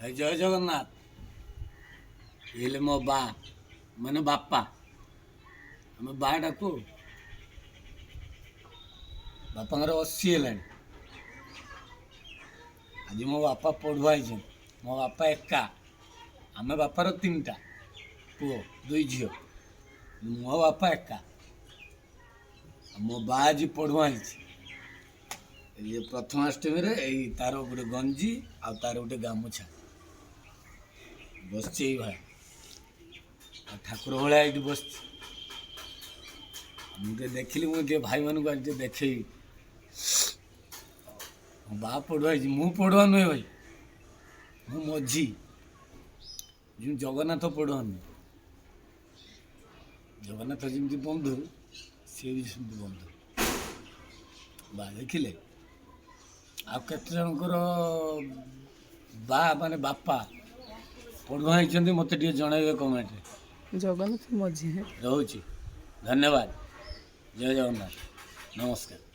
ଭାଇ, ଜୟ ଜଗନ୍ନାଥ। ଇଏ ହେଲେ ମୋ ବା, ମାନେ ବାପା। ଆମେ ବା ଡାକୁ। ବାପାଙ୍କର 80 ହେଲାଣି। ଆଜି ମୋ ବାପା ପଢୁଆ ହେଇଛନ୍ତି। ମୋ ବାପା ଏକା। ଆମେ ବାପାର ତିନିଟା ପୁଅ, ଦୁଇ ଝିଅ। ମୋ ବାପା ଏକା। ଆଉ ମୋ ବା ଆଜି ପଢୁଆ ହେଇଛି। ଏଇ ପ୍ରଥମାଷ୍ଟମୀରେ ଏଇ ତାର ଗୋଟେ ଗଞ୍ଜି ଆଉ ତାର ଗୋଟେ ଗାମୁଛା। ବସିଛି ଏଇ ଭାଇ, ଆଉ ଠାକୁର ଭଳିଆ ଏଇଠି ବସିଛି। ମୁଁ ଟିକେ ଦେଖିଲି, ମୁଁ ଟିକେ ଭାଇମାନଙ୍କୁ ଆଜି ଟିକେ ଦେଖେଇବି। ମୋ ବା ପଢୁଆ ହେଇଛି। ମୁଁ ପଢୁଆ ନୁହେଁ ଭାଇ, ମୁଁ ମଝି। ଯେଉଁ ଜଗନ୍ନାଥ ପଢୁଆ ନୁହେଁ, ଜଗନ୍ନାଥ ଯେମିତି ବନ୍ଧୁ, ସିଏ ବି ସେମିତି ବନ୍ଧୁ। ବା ଦେଖିଲେ? ଆଉ କେତେ ଜଣଙ୍କର ବା, ମାନେ ବାପା ପଢୁଆ ହେଇଛନ୍ତି, ମୋତେ ଟିକେ ଜଣାଇବେ କମେଣ୍ଟରେ। ଜଗନ୍ନାଥ ମଝି। ରହୁଛି, ଧନ୍ୟବାଦ। ଜୟ ଜଗନ୍ନାଥ, ନମସ୍କାର।